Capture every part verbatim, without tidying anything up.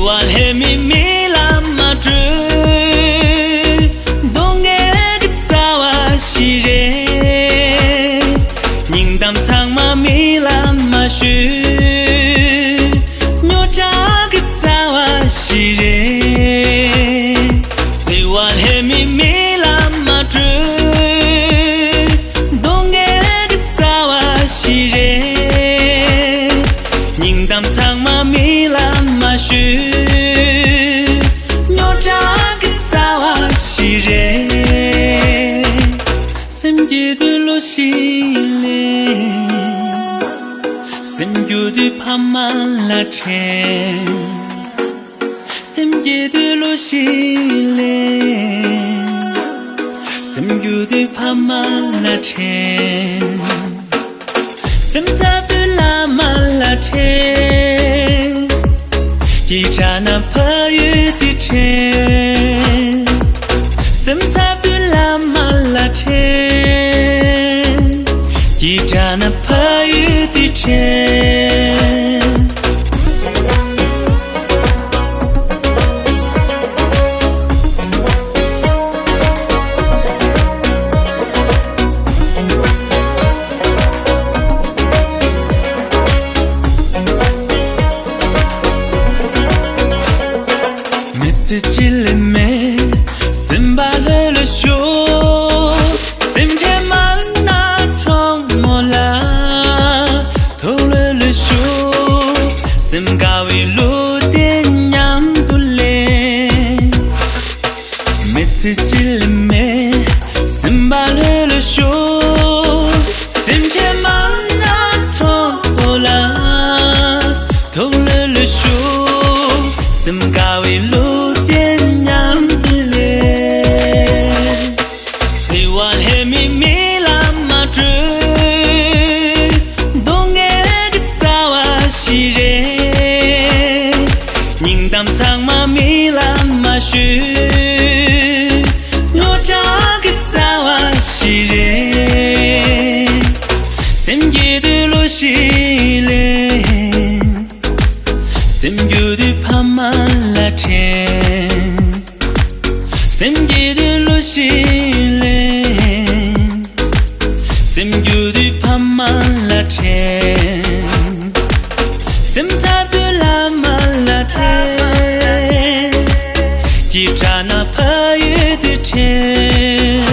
བ་ལྷད་མེད་མི་ལ་མ་སྤྲོད། སྡུག་བསྔལ་གྱི་རྩ་བ་ཞིག་རེད། སྙིང་གཏམ་ཚང་མ་མི་ལ་མ་ཤོད། རྙོག་དྲ་གི་རྩ་བ་ཞིག་རེད། བརྩེ་བ་ལྷད་མེད་མི་ལ་མ་སྤྲོད། སྡུག་བསྔལ་གི་རྩ་བ་ཞིག་རེད། སྙིང་གཏམ་ཚང་མ་མི་ལ་མ་ཤོད། རྙོག་དྲ་གི་རྩ་བ་ཞིག་རེད། སེམས་སྐྱིད་དུས་གླུ་ཞིག་ལེན། སེམས་སྐྱོ་དུས་ཕ་མ་ལ་དྲན། སེམས་སྐྱིད་དུས་གླུ་ཞིག་ལེན། སེམས་སྐྱོ་དུས་ཕ་མ་ལ་དྲན། སེམས་འཚབ་དུས་བླ་མ་ལ་དྲན། སྐྱིད་དྲགས་ན་ཕ་ཡུལ་དེ་དྲན། སེམས་འཚབ་དུས་བླ་མ་ལ་དྲན། སྐྱིད་དྲགས་ན་ཕ་ཡུལ་དེ་དྲན། མི་ཚེ་གཅིག་ལས་མེད། སེམས་པ་ལྷོད་ལྷོད་ཤོག་སེམས་ཅན་མ་ན་གྲོགས་མོ་ལ། ཐུགས་ལྷོད་ལྷོད་ཤོག་སེམས་དགའ་བའི་གླུ་དེ་མཉམ་དུ་ལེན། མི་ཚེ་གཅིག་ལས་མེད། སེམས་པ་ལྷོད་ལྷོད་ཤོག་སེམས་ཅན་མ་ན་གྲོགས་པོ་ལ། ཐུགས་ལྷོད་ལྷོད་ཤོག་སེམས་དགའ་བའི་གླུ་དེ་མཉམ་དུ་ལེན། བརྩེ་བ་ལྷད་མེད་མི་ལ་མ་སྤྲོད། སྡུག་བསྔལ་གྱི་རྩ་བ་ཞིག་རེད། སྙིང་གཏམ་ཚང་མ་མི་ལ་མ་ཤོད། རྙོག་དྲ་གི་རྩ་བ་ཞིག་རེད། སེམས་སྐྱིད་དུས་གླུ་ཞིག་ལེན། སེམས་སྐྱོ་དུས་ཕ་མ་ལ་དྲན། སེམས་སྐྱིད་དུས་གླུ་ཞིག་ལེན། སེམས་སྐྱོ་དུས་ཕ་མ་ལ་དྲན། སེམས་འཚབ་དུས་བླ་མ་ལ་དྲན། སྐྱིད་དྲགས་ན་ཕ་ཡུལ་དེ་དྲན།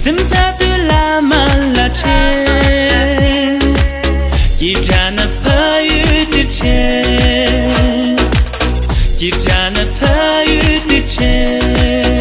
སེམས་འཚབ་དུས་བླ་མ་ལ་དྲན། སྐྱིད་དྲགས་ན་ཕ་ཡུལ་དེ་དྲན། སྐྱིད་དྲགས་ན་ཕ་ཡུལ་དེ་དྲན།